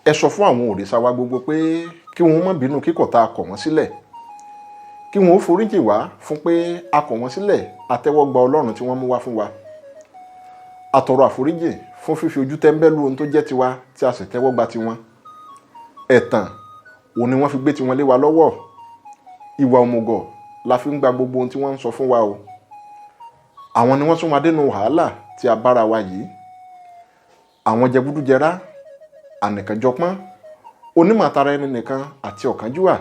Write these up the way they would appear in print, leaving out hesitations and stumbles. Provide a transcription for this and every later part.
Ẹ sọ fún àwọn òrìṣà wa gbogbo pé kí wọ́n má bínú kíkọ̀ tá a kọ̀ wọ́n sílẹ̀, kí wọ́n ó foríjì wá fún pé a kọ̀ wọ́n sílẹ̀, a tẹ́wọ́ gba Ọlọ́run tí wọ́n mú wá fún wa. A tọrọ àforíjì fún fífi ojú tẹ́ńbẹ́lú ohun tó jẹ́ tiwa tí a sì tẹ́wọ́ gba tiwọn. Ẹ̀tàn òun ni wọ́n fi gbé tiwọn lé wa lọ́wọ́. Ìwà òmùgọ̀ la fi ń gba gbogbo ohun tí wọ́n ń sọ fún wa o. Àwọn ni wọ́n sún wa dénú wàhálà tí a bára wa yìí. Àwọn jẹgúdújẹrá, ànìkànjọpọ́n, onímọ̀ tara ẹni nìkan àti ọ̀kánjúwà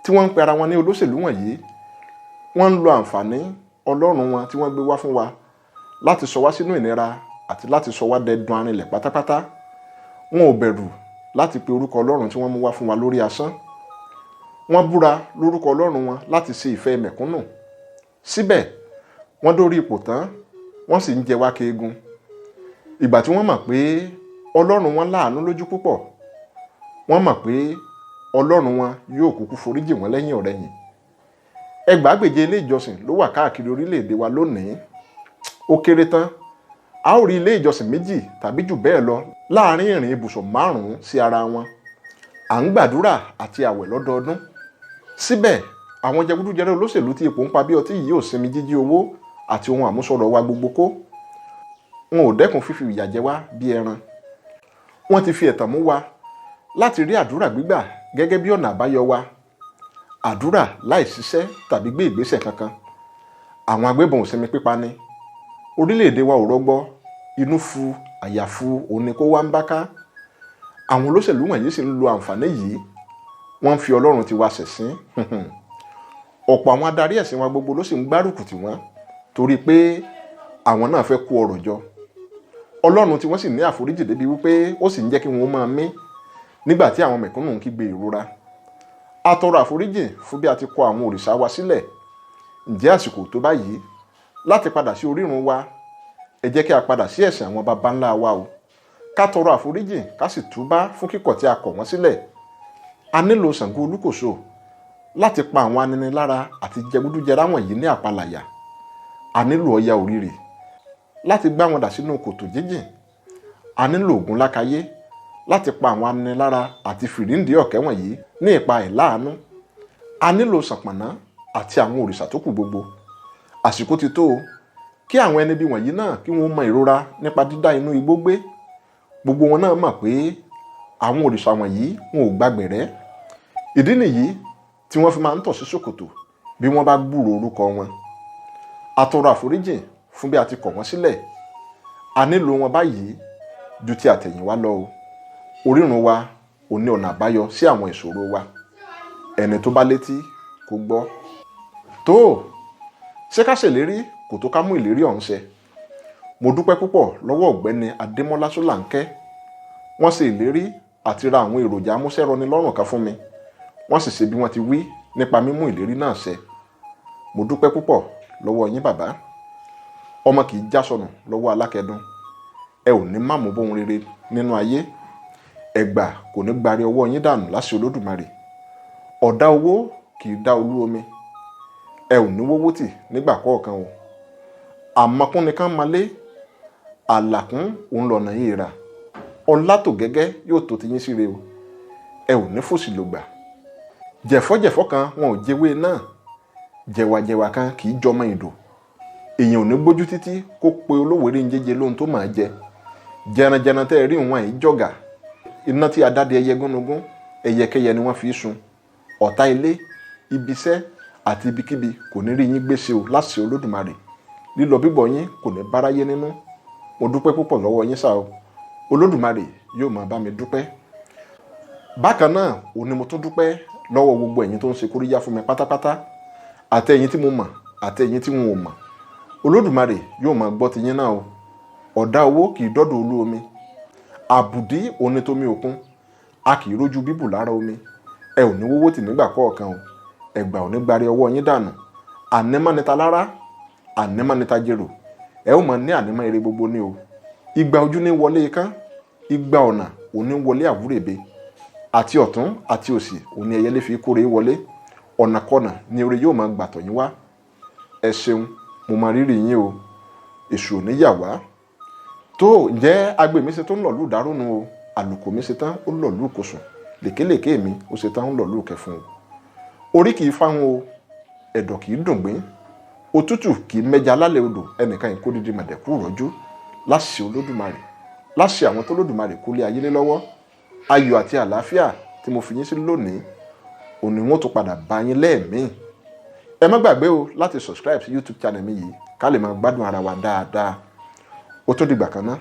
tí wọ́n ń pe ara wọn ní olóṣèlú wọ̀nyí, wọ́n ń lo àǹfààní Ọlọ́run wọn tí wọ́n gbé wá fún wa láti sọ wá sínú ìnira àti láti sọ wá dẹdun arinlẹ̀ pátápátá. Wọn ò bẹ̀rù láti pe orúkọ Ọlọ́run tí wọ́n mú wá fún wa lórí asán. Wọ́n búra lórúkọ Ọlọ́run wọn láti ṣe ìfẹ́ mẹ̀kúnnù. Síbẹ̀ wọ́n dórí ipò tán, wọ́n sì ń jẹ wá keegun. Ìgbà tí wọ́n mọ̀ pé Ọlọ́run wọn láàánú lójú púpọ̀, wọ́n mọ̀ pé Ọlọ́run wọn yóò kúkú foríjì wọ́n lẹ́yìn ọ̀rẹ̀yìn. Ẹgbàágbèje ilé ìjọsìn ló wà káàkiri orílẹ̀-èdè wa lónìí. Ó kéré tán, a ó rí ilé ìjọsìn méjì tàbí jù bẹ́ẹ̀ lọ láàárín ìrìn ibùsọ̀ 5 sí ara wọn. À ń gbàdúrà àti àwẹ̀ lọ́dọọdún. Síbẹ̀ àwọn jẹgúdújẹrá olóṣèlú tí ipò ń pa bí ọtí yìí ò sinmi jíjí owó àti ohun àmúṣọrọ̀ wa gbogbo kó. Wọn ò dẹ́kun fífi ìyà jẹ wá bí ẹran. Wọ́n ti fi ẹ̀tàn mú wa láti rí àdúrà gbígbà gẹ́gẹ́ bí ọ̀nà àbáyọ wa. Àdúrà láì ṣiṣẹ́ tàbí gbé ìgbésẹ̀ kankan. Àwọn agbébọn ò sinmi pípa ni. Orílẹ̀-èdè wa ò rọgbọ, inú fu, àyà fu, òun ni kó wá ń bá ká. Àwọn olóṣèlú wọ̀nyí sì ń lo àǹfààní yìí. Wọ́n ń fi Ọlọ́run tiwa ṣẹ̀sín. Ọ̀pọ̀ àwọn adarí ẹ̀sìn wa gbogbo ló sì ń gbárùkù tì wọ́n torí pé àwọn náà fẹ́ kó ọrọ̀ jọ. Ọlọ́run tí wọ́n sì ní àforíjì débi wípé ó sì ń jẹ́ kí wọ́n máa mí nígbà tí àwọn mẹ̀kúnnù ń kígbe ìrora. A tọrọ àforíjì fún bí a ti kọ àwọn òrìṣà wa sílẹ̀. Ǹjẹ́ àsìkò tó báyìí láti padà sí orírun wa? Ẹ jẹ́ kí a padà sí ẹ̀sìn àwọn baba ńlá wa o. Ká tọrọ àforíjì ká sì túbá fún kíkọ̀ tí a kọ̀ wọ́n sílẹ̀. A nílò Ṣàngó Olúkòso láti pa àwọn aninilára àti jẹgúdújẹrá wọ̀nyí ní àpalàyà. A nílò Ọya Òrìrì láti gbá wọn dà sínú kòtò jíjìn. A nílò Ògún Lákayé láti pa àwọn aninilára àti fìríǹdì ọ̀kẹ́ wọ̀nyí ní ìpa àìláàánú. A nílò Ṣànpọ̀nná àti àwọn òrìṣà tó kù gbogbo. Àsìkò ti tó o kí àwọn ẹni bí wọ̀nyí náà kí wọ́n mọ ìrora nípa dídá inú igbó gbé. Gbogbo wọn náà mọ̀ pé àwọn òrìṣà wọ̀nyí wọn ò gbàgbẹ̀rẹ́. Ìdí nìyí tí wọ́n fi máa ń tọ̀ sí ṣòkòtò bí wọ́n bá gbúròó orúkọ wọn. A tọrọ àforíjì fún bí a ti kọ̀ wọ́n sílẹ̀. A nílò wọn báyìí ju ti àtẹ̀yìnwá lọ o. Orírun wa ò ní ọ̀nà àbáyọ sí àwọn ìṣòro wa. Ẹni tó bá létí kó gbọ́. Tó ṣé ká ṣèlérí kò tó ká mú ìlérí ọ̀hún ṣẹ. Mo dúpẹ́ púpọ̀ lọ́wọ́ Ọ̀gbẹ́ni Adémọ́lá Ṣóláńkẹ́. Wọ́n ṣe ìlérí àti ra àwọn èròjà amúṣẹ́rọni lọ́rùn kan fún mi. Wọ́n sì ṣe bí wọ́n ti wí nípa mímú ìlérí náà ṣẹ. Mo dúpẹ́ púpọ̀ lọ́wọ́ yín bàbá. Ọmọ kì í já sọnù lọ́wọ́ alákẹ́dùn. Ẹ ò ní má mú bóun rere nínú ayé. Ẹ̀gbà kò ní gbari ọwọ́ yín dànù láṣẹ Olódùmarè. Ọ̀dá owó kì í dá olú omi. Ẹ ò ní wówó tì nígbà kọ̀ọ̀kan o. Àmọ̀kún nìkan malé, àlàkún òun lọ̀nà yìí rà. Ọlá tó gẹ́gẹ́ yóò tó ti yín síre o. Ẹ ò ní fòsì lògbà. Jẹ̀fọ́jẹ̀fọ́ kan wọn ò jẹwé náà. Jẹ̀wàjẹ̀wà kan kì í jọmọ ìdò. Èèyàn ò ní gbójú títí kó pe olówèrè ń jẹjẹ lóhun tó máa jẹ. Jẹranjẹran tẹ́ ẹ rí wọn àì jọ̀gà. Iná tí a dáde ẹyẹ gúnugún, ẹyẹkẹyẹ ni wọ́n fi sun. Ọ̀tá ilé, ibiṣẹ́ àti ibikíbi kò ní rí yín gbéṣe o láṣẹ Olódùmarè. Lílọ bíbọ̀ yín kò ní báráyé nínú. Mo dúpẹ́ púpọ̀ lọ́wọ́ yín sá o. Olódùmarè yóò máa bá mi dúpẹ́. Bákan náà, òun ni mo tún dúpẹ́ lọ́wọ́ gbogbo ẹ̀yin tó ń ṣe kóríyá fún mi pátápátá. Àti ẹ̀yin tí mo mọ̀ àti ẹ̀yin tí n ò mọ̀. Olódùmarè yóò máa gbọ́ ti yín náà o. Ọ̀dá owó kì í dọ́dọ̀ olú omi. Àbùdí òun ni tómi òkun. A kì í rójú bíbù lára omi. Ẹ ò ní wówó tì nígbà kọ̀ọ̀kan o. Ẹ̀gbà ò ní gbari ọwọ́ yín dànù. Ànímọ́ ni ta lára, ànímọ́ ni ta jèrò. Ẹ ó máa ní ànímọ́ ire gbogbo ní o. Igba ojú ní wọlé ikán, igba ọ̀nà òun ní wọlé àwúrèbe. Àti ọ̀tún àti òsì òun ní ẹyẹlé fi kóre wọlé. Ọ̀nàkọnà ni oore yóò máa gbà tọ̀ yín wá. Ẹ ṣeun, mo máa rírì yín o. Èṣù ò ní yà wá. Tó ǹjẹ́ agbèmíṣe tó ń lọ lùdárùnù o. Àlùkò mi ṣetán ó lọ̀lú kosùn, lèkélèké mi ó ṣetán ó lọ̀lú kẹfun o. Orí kì í fáwọn o, ẹ̀dọ̀ kì í dùngbín, òtútù kì í mẹ́ja lálẹ́ odò, ẹnìkan ìkó dídí mọ̀dẹ̀kú rọ́jú. Láṣẹ Olódùmarè, láṣẹ àwọn tó Lódùmarè kólé ayé lé lọ́wọ́, ayọ̀ àti àlàáfíà tí mo fi yín sí lónìí òní, wọn tún padà bá yín lẹ́ẹ̀míì. Ẹ má gbàgbé o láti subscribe sí YouTube channel mi yìí, ká lè máa gbádùn ara wa dáadáa. Ó tún dìgbà kan náà.